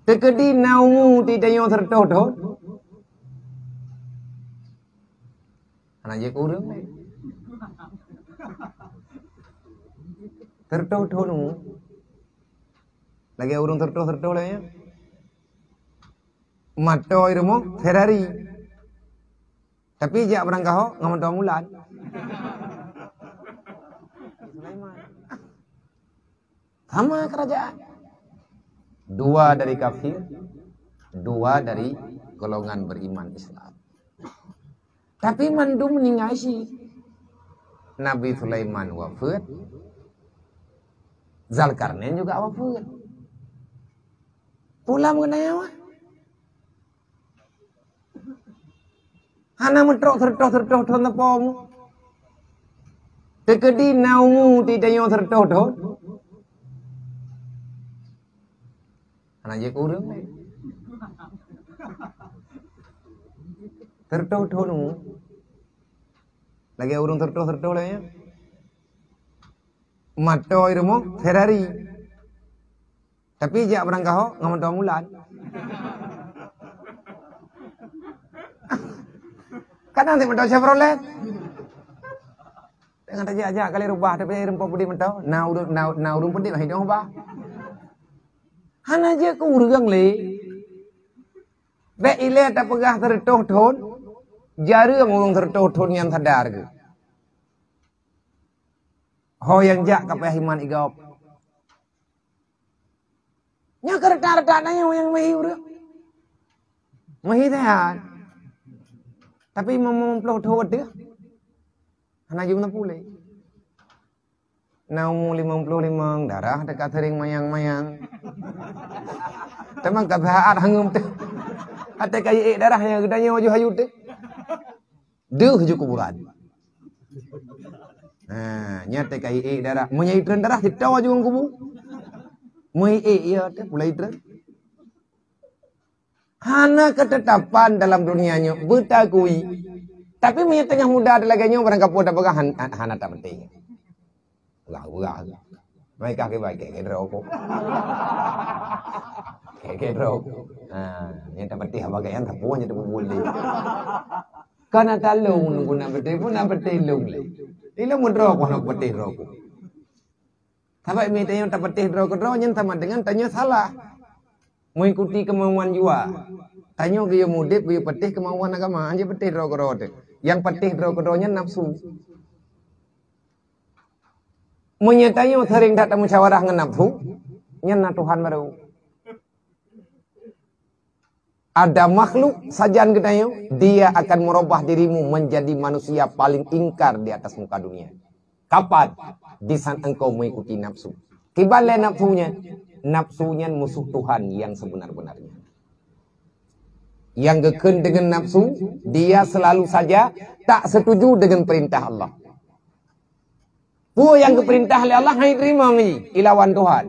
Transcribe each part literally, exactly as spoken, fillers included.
Teukeudi na umu di tanyoe seratus thon. Hana jeuet keu ureuëng laén. Seratus thon umu. Lagée ureuëng seratus-seratus laén nyan. Mantong rumoh Ferrari. Tapi jak barangkaho ngon mantong bulan. Sama kerajaan. Dua dari kafir, dua dari golongan beriman Islam. Tapi mandum meninggai si Nabi Sulaiman wafat, Zalkarnain juga wafat. Pulang mengenai apa? Hana meutrok seratus-seratus thon teupeu mu. Teukeudi na umu di tanyoe seratus thon. Hana jeuet keu ureuëng laén. Seratus thon umu. Lagée ureuëng seratus-seratus laén nyan. Mantong rumoh Ferrari. Tapi jak barangkaho ngon mantong bulan. Kadang si mantong Chevrolet. Dengan tajak-jak kali rubah tapi rumpok putih mantong. Na ureuëng na, na ureuëng putih mah hidong bah. Hana jeuet keu ureuëng laén. Bék ilée tapeugah seratus thon, jareueng ureuëng seratus thon nyang sadar geuh. Ho nyang jak ka payah iman igop. Nyoe keu rata-rata na nyoe nyang meuhi ureuëng. Meuhi sehat. Tapi meumeumploh thon teuh. Hana jeuem na puléh. Na umu limong ploh limong, darah teuka sering mayang-mayang. Teuma ka saat hangum teuh. Até ka iék darah nyang geutanyoe ju hayu teuh. Deuh ju kuburan. Ha, nyan teuka iék darah. Meunyoe itreun darah, sitoe ju ngon kubu. Meunyoe iék, iya teuh pulai itreun. Hana keutetapan dalam dunia nyoe, beutakui. Tapi meunyoe teungoh muda lagée nyoe, barang kapeue tapeugah han-, han-, hana tapeuteh. Peugah, peugah. Mai kah kibai, kek, kek droe ku. Kek, kek droe ku. Ha, nyang tapeuteh bak gobnyan sapeue nyang tapeubuet lé. Kana talong nunggu na peuteh pun na peuteh lôn lé. Ilôn meudroe ku hana peuteh droe ku. Sabab meunyoe tanyoe tapeuteh droe keudroe nyan sama dengan tanyoe salah. Mengikuti kemauan jua. Tanyoe geuyue udeb, geuyue peuteh kemauan agama, hana peuteh droe keudroe teuh. Nyang peuteh droe keudroe nyan nafsu. Meunyoe tanyoe sering that tamusyawarah ngon nafsu, nyan na Tuhan baru. Ada makhluk sajan geutanyoe, dia akan merubah dirimu menjadi manusia paling ingkar di atas muka dunia. Kapan? Di saat engkau mengikuti nafsu. Kiban lé nafsu nyan? Nafsu nyan musuh Tuhan yang sebenar-benarnya. Yang geukheun dengan nafsu, dia selalu saja tak setuju dengan perintah Allah. Peue nyang geupeurintah lé Allah hana jiteurimong jih, ilawan Tuhan.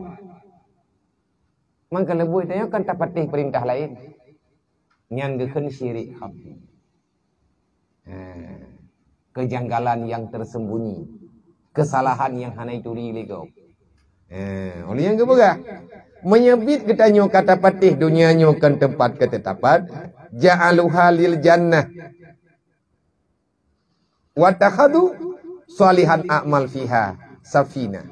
Maka leubeh tanyoe kan tapatéh peurintah laén. Nyan geukheun syirik khafi. Ha, kejanggalan yang tersembunyi, kesalahan yang hana jituri lé gob. Ha, oleh nyang geupeugah, meunyoe biet geutanyoe ka tapatéh donya nyoe kon teumpat keutetapan, ja'aluha lil jannah. Watakhadu salihan a'mal fiha safina.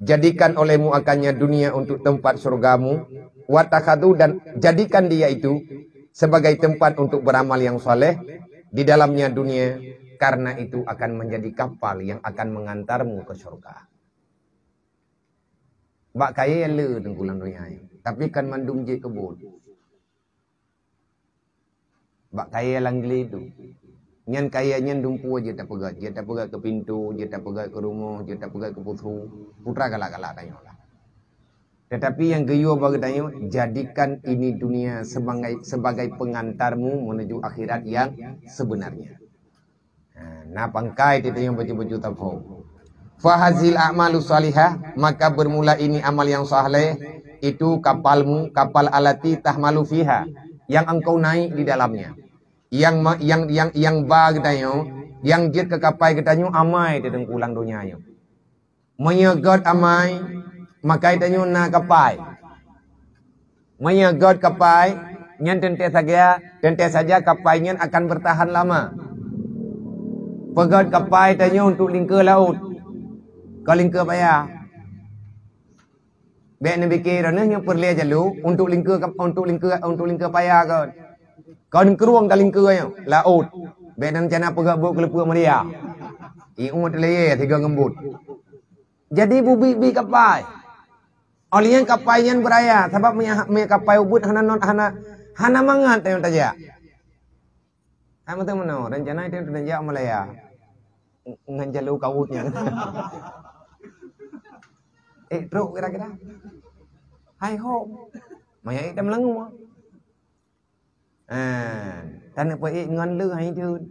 Jadikan olehmu akannya dunia untuk tempat surgamu. Watakhadu, dan jadikan dia itu sebagai tempat untuk beramal yang saleh di dalamnya dunia, karena itu akan menjadi kapal yang akan mengantarmu ke surga. Bak kayée le teungku lam donya nyoe, tapi kan mandum jeuet keu buet. Bak kayée lam glé tu. Nyan kayée nyan dumpeue jeuet tapeugét, jeuet tapeugét keu pintoe, jeuet tapeugét keu rumoh, jeuet tapeugét keu pusu, putra galak-galak tanyoe lah. Tetapi nyang geuyue bagi tanyoe, jadikan ini dunia sebagai, sebagai pengantarmu menuju akhirat yang sebenarnya. Ha, na pangkai teuh tanyoe bacut-bacut taphom. Fahazil a'malu salihah, maka bermula ini amal yang saleh, itu kapalmu, kapal alati tahmalu fiha, yang engkau naik di dalamnya. Yang ma-, yang, yang, yang ba geutanyoe, yang jeuet keu kapai geutanyoe amai teuh teungku lam donya nyoe. Meunyoe gét amai, maka tanyoe na kapai. Meunyoe göt kapai, nyan teuntèe saja, teuntèe saja kapai nyan akan bertahan lama. Peugöt kapai tanyoe untuk lingkeue laôt, kon lingkeue paya. Bèk neupike droeneuh nyoe peureulèe jalô untuk lingkeue, untuk lingkeue, untuk lingkeue paya kon. Kon krueng dan lingkeue nyoe laôt. Bèk neurencana peugöt bot keuleupue meuria. Ié teulayèe sigoe ngon bot. Jadi beubiet-biet kapai. Óh lheueh nyan kapai nyan beuraya, sabab meunyo, meunyo kapai ubit hana non, hana, hana mangat tanyoe tajak. Hai meuteumeunoe, rencana tanyoe tajak Malaya. Ngon jalô kawut nyan. Eh, trok kira-kira. Hai ho. Maya ita meulangua. Ah, taneuk peuék ngon le hai jeuet.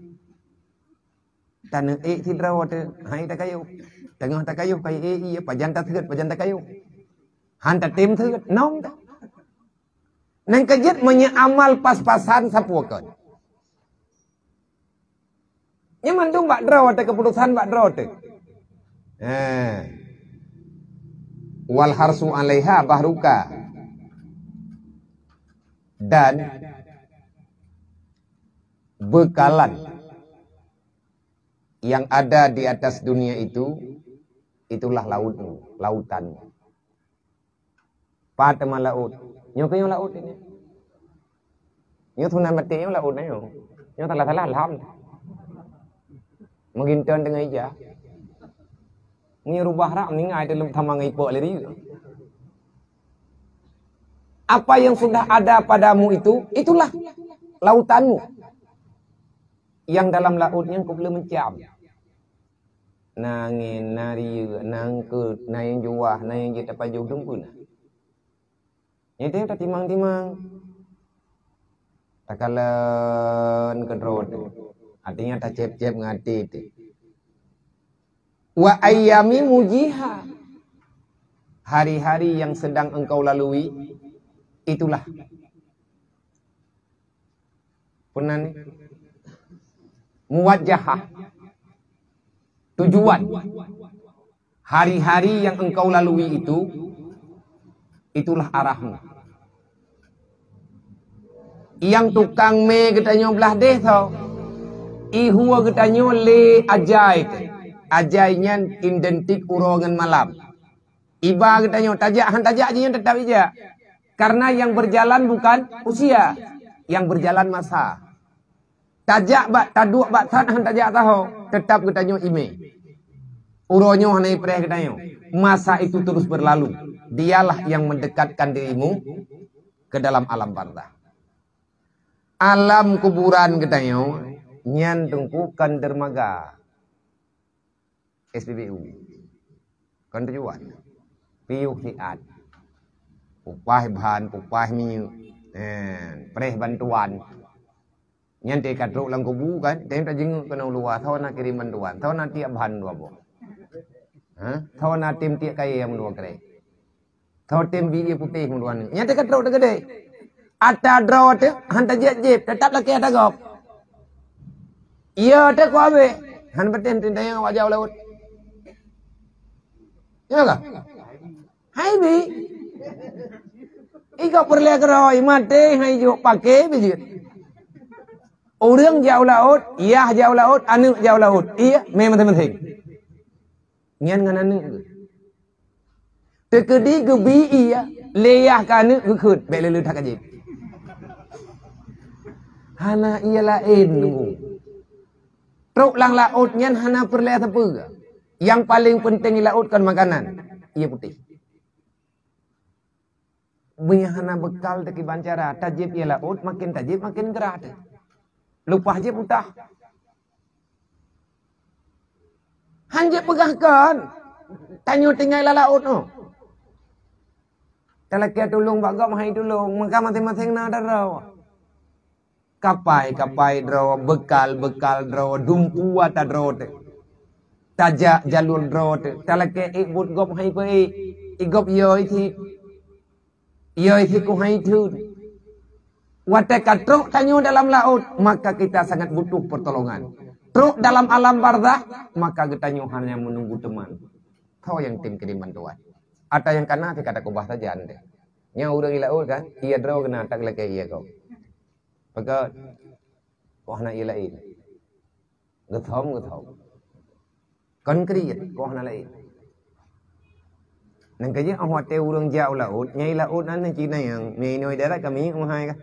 Taneuk ék sidroe teuh, hai takayôh. Teungoh takayôh kai ék ié, pajan taseuet, pajan takayôh. Han tatem seuet, nong ta. Nang keujeuet meunyoe amal pas-pasan sapeue kon. Nyan mandum bak droe teuh, keuputusan bak droe teuh. Eh. Wal harsu alaiha bahruka. Dan bekalan yang ada di atas dunia itu, itulah lautmu, lautanmu. Pat teuma laôt? Nyoe keuh nyoe laôt nyoe. Nyoe sunan maté nyoe laôt nyoe. Nyoe salah-salah lam. Meuginton teungoh ija. Nyoe rubah rak meuningai teuleueng tamang ipok lé riyeuk. Apa yang sudah ada padamu itu, itulah lautanmu. Nyang dalam laôt nyan keuh le meucam. Na angén, na riyeuk, na eungkôt, na nyang juah, na nyang jeuet tapajoh dum peue na. Nyan teuh tatimang-timang. Takalon keudroe teuh. Artinya tacép-cép ngon até teuh. Wa ayyami mujiha. Hari-hari yang sedang engkau lalui, itulah. Peue nan? Muwajjahah. Tujuan. Hari-hari yang engkau lalui itu, itulah arahmu. Nyang tukang mé geutanyoe blah déh soe? Ihue geutanyoe lé ajai teuh. Ajai nyan identik uroe ngon malam. Iba geutanyoe tajak han tajak jih nyan teutap ijak. Karena yang berjalan bukan usia, yang berjalan masa. Tajak bak, taduek bak that han tajak sahoe, teutap geutanyoe imé. Uroe nyoe hana ipreh geutanyoe. Masa itu terus berlalu. Dialah yang mendekatkan dirimu ke dalam alam barzakh. Alam kuburan geutanyoe nyan teungku kon dermaga. S P B U. Kon tujuan. Piôh siat. Kupaih ban, kupaih minyeuk. Eh, preh bantuan. Nyan teuka trok lam kubu kan, tem tajinguk keunoe luwa, soe na kirém bantuan, soe na tiek ban dua boh. Ha? Soe na tem tiek kayèe meudua krek. Soe tem bi ié putéh meudua nyoe. Nyan teuka trok teukeudeh. Ata droe teuh han tajép-jép, teutap lakèe ata gob. Ié teuh ku abéh, han patéh teuntèe awak jak u laôt. Ya ka? Hai bi. Iko peureulèe keudroe maté hai jok paké bijeuet. Ureueng jak u laôt, yah jak u laôt, aneuk jak u laôt. Ié, mé maséng-maséng. Nyan ngon aneuk geuh. Teukeudi geubi ié, lé yah keu aneuk geukheuet, bèk lé-lé that ka jép. Hana ié laén nunggu. Trok lam laôt nyan hana peureulèe sapeue. Nyang paleng peunteng di laôt kon makanan, ié putéh. Meunyo hana beukal teuh kiban cara, tajép ié laôt, maken tajép maken grah teuh. Leupah jép utah. Han jép peugah kon, tanyoe tinggai lam laôt nyoe. Talakèe tulông bak gob hai tulông, maka maséng-maséng na ata droe. Kapai-kapai droe, beukal-beukal droe, dumpeue ata droe teuh. Tajak jalur droe teuh, talakèe ék buet gob hai peuék, i gob yo i cit. Yo i cit ku hai theun. Watèe ka trok tanyoe dalam laôt, maka kita sangat butuh pertolongan. Trok dalam alam barzakh, maka geutanyoe hanya menunggu teman. Soe nyang tem kirém bantuan? Ata nyang ka na teuka takubah sajan teuh. Nyan ureuëng i laôt kan, ié droe keunan tak lakée ié gob. Pakon? Kok hana ié laén. Geuthom, geuthom. Konkret, kok hana laén. Nyang keujeuet óh watée ureuëng jak u laôt, nyan i laôt nan cit na nyang, meuinoe darat ka minyeuk meuhai kah.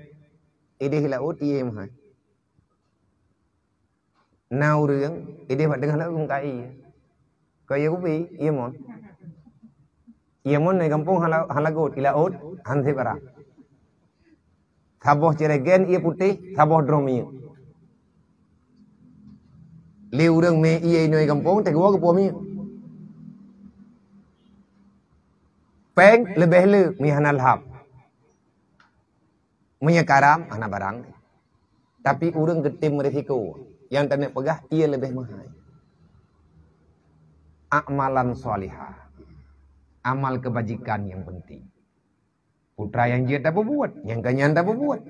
Ideh i laôt ié meuhai. Na ureuëng, ideh bak teungoh laôt ka ié. Kok ié kupi, ié mon. Ié mon di gampông hana, hana laôt, i laôt, hana sép barang. Saboh ciregen ié putéh, saboh droe minyeuk. Lé ureuëng mé ié inoe gampông, teungoh geupoh minyeuk. Péng leubeh le, meuhana lhab. Meunyoe karam, hana barang. Tapi ureuëng geutem risiko. Nyang taneuk peugah, ié leubeh meuhai. Amalan salihah. Amal kebajikan nyang penting. Putra nyang jeuet tapeubuet, nyang ka nyan tapeubuet.